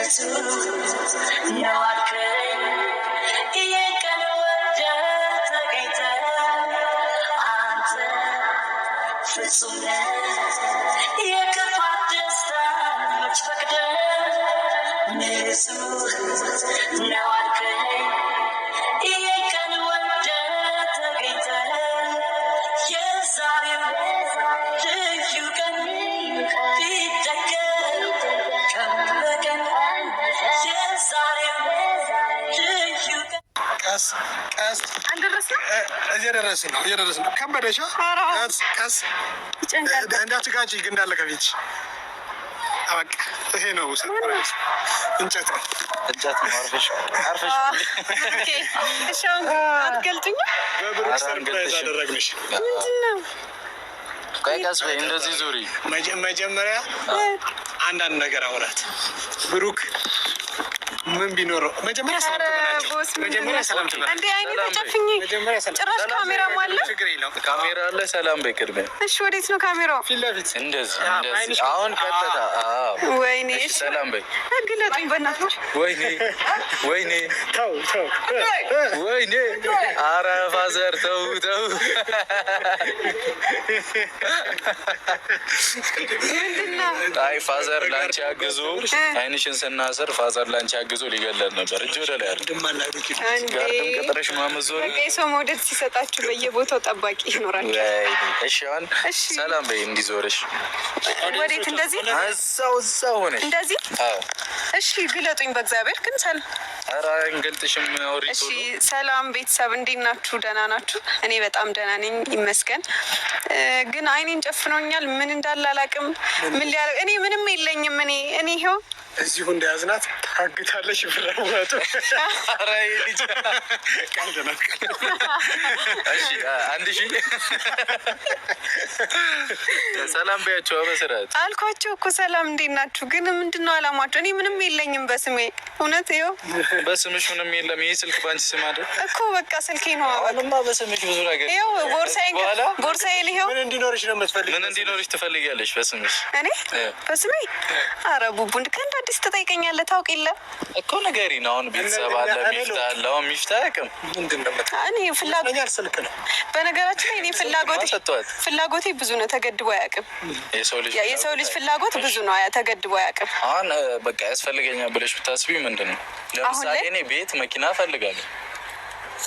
ንጹህ ነው አልከኝ። የቀን ወደህ ተገኝተህ አንተ ፍጹም ነህ። የክፋት ደስታን መች ፈቅደህ ንጹህ ነው አልከኝ። የቀን ወደህ ተገኝተህ የዛሬው ልዩ ቀን ቢደገም ቀን በቀን የዛሬው ልዩ ቀን። ቀስ ቀስ። አልደረስንም። እየደረስን ነው፣ እየደረስን ነው። ከበደሻ። ኧረ። ቀስ ቀስ። ይጨንቃል። እንዳትጋጭ ግን እንዳለ ከፊት። በቃ ይሄ ነው surprise። እንጨት ነው። እንጨት ነው። አርፈሽ አርፈሽ። Okay፣ እሺ። አሁን አትገልጡኝም? በብሩክ ኧረ surprise አንገልጥሽም። አደረግንሽ። ምንድን ነው? ቆይ፣ ቀስ በይ፣ እንደዚህ ዙሪ። መጀመሪያ አንዳንድ ነገር አውራት። ብሩክ ምን ቢኖረው መጀመሪያ ሰላም ኧረ ትበላቸው። boss፣ ምንድን መጀመሪያ ነው? ሰላም ትበላቸው። እንዴ፣ አይኔ ሰላም በይ። ተጨፍኜ መጀመሪያ ሰላም። ጭራሽ ሰላም ካሜራም አለ። ችግር የለውም። ካሜራ አለ። ሰላም በይ ቅድሚያ። እሺ፣ ወዴት ነው ካሜራው? ፊት ለፊት። እንደዚህ አዎ፣ እንደዚህ። አይንሽ አሁን ቀጥታ። አዎ። ወይኔ። እሺ፣ እሺ፣ ሰላም በይ። ግለጡኝ በእናትህ። ወይኔ ወይኔ። ተው ተው። ወይኔ! አረ father፣ ተው ተው። ምንድን ነው? አይ father ላንቺ አግዞ፣ አይንሽን ስናስር father ላንቺ አግዞ ሊገለን ነበር። እጅ ወደ ላይ አድርግ። ድማና ዱኪ። እንዴ! Guard ም ቀጥረሽ ምናምን ዞሪ። በቃ የሰው መውደድ ሲሰጣችሁ በየቦታው ጠባቂ ይኖራል። ወይኔ! እሺ አሁን እሺ። ሰላም በይ እንዲዞርሽ። ወዴት? እንደዚህ? እዛው እዛው ሆነሽ። እንደዚህ? አዎ። እሺ፣ ግለጡኝ በእግዚአብሔር ግን ሰላም። ኧረ እንገልጥሽም፣ አውሪ። እሺ። ቶሎ። ሰላም ቤተሰብ፣ እንዴት ናችሁ? ደህና ናችሁ? እኔ በጣም ደህና ነኝ ይመስገን። ግን አይኔን ጨፍኖኛል። ምን እንዳለ አላውቅም። ምን ሊያደርግ፣ እኔ ምንም የለኝም። እኔ ይኸው እዚሁ እንደያዝናት ታግታለሽ። ብረወጡ። ኧረ ይሄ ልጅ። ቀልድ ነው። እሺ፣ 1000 ሰላም በያቸው በስርዓት። አልኳቸው እኮ ሰላም፣ እንዴት ናችሁ? ግን ምንድን ነው አላማቸው? እኔ ምንም የለኝም በስሜ፣ እውነት ይኸው። በስምሽ ምንም የለም። ይሄ ስልክ በአንቺ ስም አይደል? እኮ በቃ ስልኬ ነው። አሁንማ በስምሽ ብዙ ነገር ይኸው ቦርሳዬን በኋላ ቦርሳዬን ይኸው። ምን እንዲኖርሽ ነው የምትፈልጊው? ምን እንዲኖርሽ ትፈልጊያለሽ በስምሽ? እኔ በስሜ? አረ ቡቡ፣ ከእንደ አዲስ ትጠይቀኛለህ። ታውቅ የለ። እኮ ንገሪን። አሁን ቤተሰብ አለ፣ ሚፍታ አለ። አሁን ሚፍታ አያውቅም። ምንድን ነው የምትፈልጊው? እኔ ፍላጎት ይመስለኛል ስልክ ነው። በነገራችን ላይ እኔ ፍላጎቴ ሰጥቷት። ፍላጎቴ ብዙ ነው፣ ተገድቦ አያውቅም። የሰው ልጅ የሰው ልጅ ፍላጎት ብዙ ነው፣ ተገድቦ አያውቅም። አሁን በቃ ያስፈልገኛል ብለሽ ብታስቢ ምንድን ነው? ለምሳሌ ላይ? እኔ ቤት፣ መኪና እፈልጋለሁ።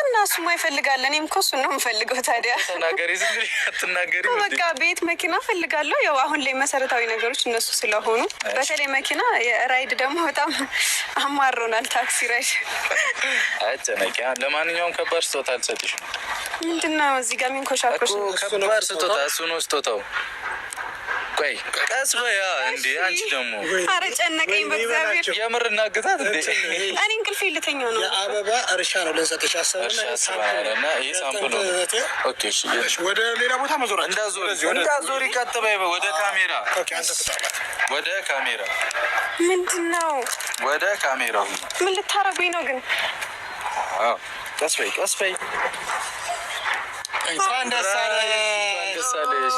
እና እሱማ ይፈልጋል። እኔም እኮ እሱን ነው የምፈልገው። ታዲያ ተናገሪ፣ ዝም ብለሽ አትናገሪ። በቃ ቤት፣ መኪና እፈልጋለሁ። ያው አሁን ላይ መሰረታዊ ነገሮች እነሱ ስለሆኑ፣ በተለይ መኪና፣ የ ride ደግሞ በጣም አማሮናል። ታክሲ ride። አጨነቂ። ለማንኛውም ከባድ ስጦታ አልሰጥሽም። ምንድን ነው እዚህ ጋር የሚንኮሻኮሽ? እኮ ከባድ ስጦታ እሱ ነው ስጦታው። ቆይ፣ ቀስ በያ እንዴ አንቺ ደግሞ። አረ ጨነቀኝ በእግዚአብሔር። የምር እናግታት እንዴ? እኔ እንቅልፍ ልተኛው ነው። የአበባ እርሻ ነው ልንሰጥሽ ያሰብነው። እርሻ አስበናል እና ይሄ sample ነው። Okay እሺ። እሺ፣ ወደ ሌላ ቦታ መዞር እንዳዞሪ እንዳዞሪ፣ ቀጥ በይ ወደ ካሜራ። Okay፣ አንተ ፍጠርላት። ወደ ካሜራ። ምንድን ነው? ወደ ካሜራው። ምን ልታረጉኝ ነው ግን? አዎ፣ ቀስ በይ ቀስ በይ። እንኳን ደስ አለሽ። ደስ አለሽ።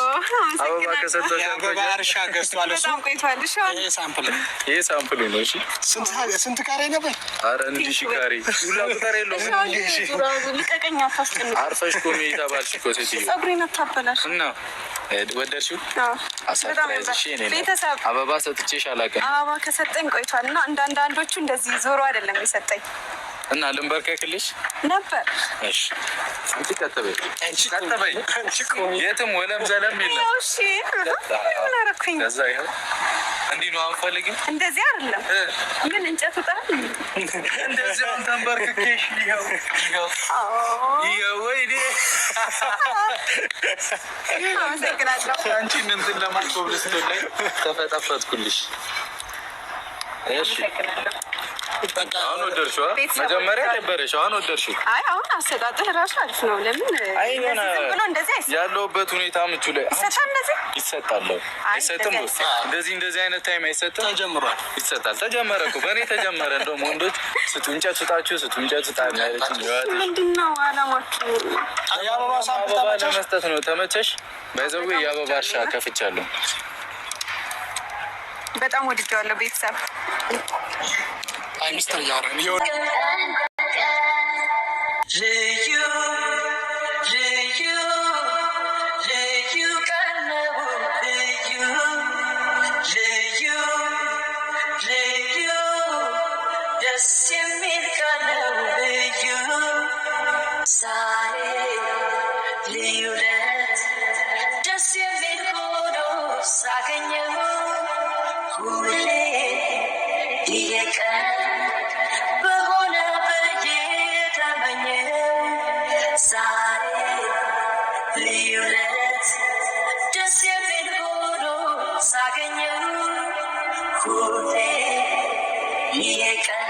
አበባ ከሰጠሽ የአበባ እርሻ ገዝቷል እሱ። በጣም ቆይቷል። እሺ አሁን ይሄ sample ነው። ይሄ sample ኡ ነው። እሺ። ስንት ካሬ ነበር? አረ 1000 ካሬ ሁላ ቁጥር የለውም። እሺ አሁን ልቀቀኝ፣ አታስጨንቅ። አርፈሽ ቁሚ ተባልሽ እኮ ሴትዮ። ፀጉሬን አታበላሽ። እና ወደድሽው? አዎ፣ በጣም አ surprise። እሺ እኔ ነው። ቤተሰብ አበባ ሰጥቼሽ አላውቅም። አበባ ከሰጠኝ ቆይቷል እና እንደ አንዳንዶቹ እንደዚህ ዞሮ አይደለም የሰጠኝ። እና ልንበርከክልሽ? ነበር። እሺ አንቺ ቀጥ በይ ቀጥ በይ። አንቺ ቁሚ። የትም ወለም ዘለም የለም። ያው እሺ፣ ምን አደረኩኝ? ከዛ ይኸው እንዲህ ነው አንፈልግም። እንደዚህ አይደለም። ምን እንጨቱ ጣል። እንደዚህ አሁን ተንበርክኬሽ ይኸው ይኸው ይኸው፣ ወይኔ! አመሰግናለሁ። አንቺን እንትን ለማለት ኮብልስቶን ላይ ተፈጠፈጥኩልሽ። እሺ። አመሰግናለሁ። አሁን ወደድሽው? ቤተሰብ መጀመሪያ ወደዋል። ደበረሽ፣ አሁን ወደድሽው? አይ፣ አሁን አሰጣጥህ ራሱ አሪፍ ነው። ለምን አይ የሆነ እንደዚህ ዝም ብሎ እንደዚህ አይሰጣም። ያለሁበት ሁኔታ ምቹ ላይ ይሰጣል እንደዚህ? ይሰጣል። አይ፣ አይሰጥም? እንደዚህ አይሰጥም። እንደዚህ እንደዚህ አይነት time አይሰጥም። ተጀምሯል። ይሰጣል። ተጀመረ እኮ፣ በእኔ ተጀመረ። እንደውም ወንዶች ስጡ እንጨት ስጣችሁ፣ ስጡ እንጨት ስጣ ያለችኝ። ምንድን ነው አላማችሁ? የአበባ sample አበባ ተመቸሽ? ለመስጠት ነው። ተመቸሽ? By the way የአበባ እርሻ ከፍቻለሁ። በጣም ወድጀዋለሁ ቤተሰብ። አይ ሚስጥር እያወራን የሆነ ልዩ ልዩ ልዩ ቀን ነው። ልዩ ልዩ ልዩ ደስ የሚል ቀን ነው። ልዩ ዛሬ ልዩ ዕለት ደስ የሚል ሆኖ ሳገኘው ሁሌ ይሄ ቀን በሆነ ብዬ ተመኘው። ዛሬ ልዩ ዕለት ደስ የሚል ሆኖ ሳገኘው ሁሌ ይሄ ቀን